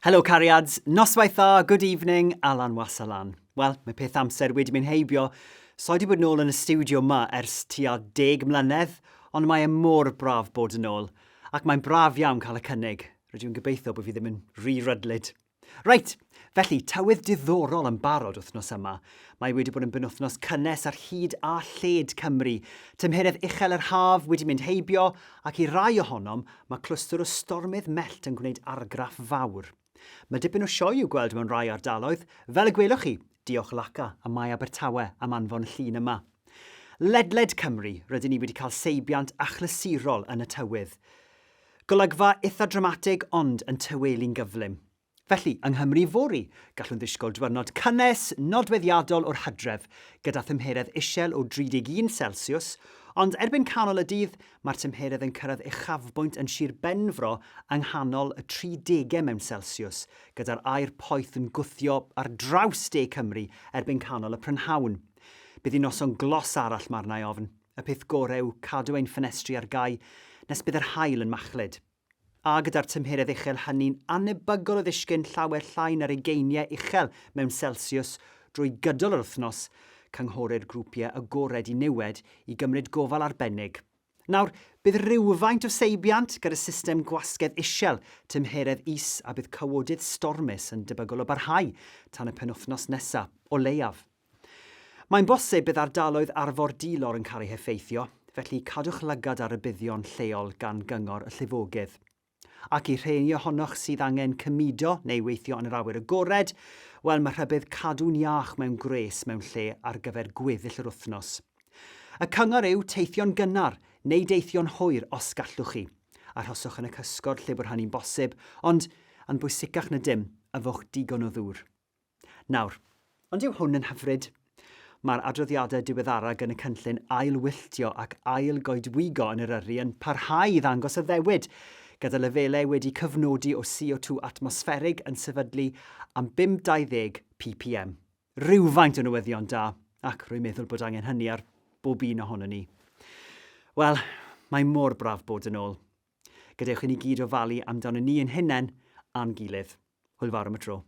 Helo cariads, noswaith dda, good evening, Alan Wasalan. Wel, mae peth amser wedi mynd heibio, so i wedi bod nôl yn y stiwdio yma ers tua 10 mlynedd, ond mae e mor braf bod yn ôl, ac mae'n braf iawn cael y cynnig. Rydw i'n gobeithio bod fi ddim yn rhy rydlyd. Reit, felly, tywydd diddorol yn barod wythnos yma. Mae wedi bod yn benwythnos cynnes ar hyd a lled Cymru. Tymheredd uchel yr haf wedi mynd heibio, ac i rai ohonom, mae clwstwr o stormydd mellt yn gwneud argraff fawr. Mae dipyn o sioe i'w gweld mewn rhai ardaloedd, fel y gwelwch chi, diolch Laca a Mae Abertawe am anfon y llun yma. Ledled Cymru, rydyn ni wedi cael seibiant achlysurol yn y tywydd. Golygfa itha dramatig ond yn taweli'n gyflym. Felly, yng Nghymru fory, gallwn ddisgwyl dwyrnod cynnes, nodweddiadol o'r hydref, gyda thymheredd isel o 31 Celsiws, ond erbyn canol y dydd, mae'r tymheredd yn cyrraedd uchafbwynt yn Sir Benfro yng nghanol y 30au mewn Celsiws, gyda'r aer poeth yn gwthio ar draws de Cymru erbyn canol y prynhawn. Bydd hi'n noson glos arall, mae arna i ofn. Y peth gorau yw cadw ein ffenestri ar gau nes bydd yr haul yn machlud. A gyda'r tymheredd uchel hynny'n annebygol o ddisgyn llawer llai na'r ugeiniau uchel mewn selsiws drwy gydol yr wythnos, cynghorir grwpiau agored i niwed i gymryd gofal arbennig. Nawr, bydd rhywfaint o seibiant gyda system gwasgedd isel, tymheredd is a bydd cawodydd stormus yn debygol o barhau tan y penwythnos nesaf, o leiaf. Mae'n bosib bydd ardaloedd arfordilor yn cael eu heffeithio, felly cadwch lygad ar rybuddion lleol gan Gyngor y Llifogydd. Ac i'r rheini ohonoch sydd angen cymudo neu weithio yn yr awyr agored, wel mae rhybudd cadw'n iach mewn gwres mewn lle ar gyfer gweddill yr wythnos. Y cyngor yw teithio'n gynnar neu deithio'n hwyr os gallwch chi. Arhoswch yn y cysgod lle bod hynny'n bosib, ond, yn bwysicach na dim, yfwch digon o ddŵr. Nawr, ond yw hwn yn hyfryd? Mae'r adroddiadau diweddara gan y cynllun ail-wylltio ac ail-goedwigo yn Eryri yn parhau i ddangos addewid, gyda lefelau wedi cyfnodi o CO2 atmosfferig yn sefydlu am 520 ppm. Rhywfaint o newyddion da, ac rwy'n meddwl bod angen hynny ar bob un ohonon ni. Wel, mae mor braf bod yn ôl. Gadewch i ni gyd ofalu amdano ni ein hunain a'n gilydd. Hwyl fawr am y tro.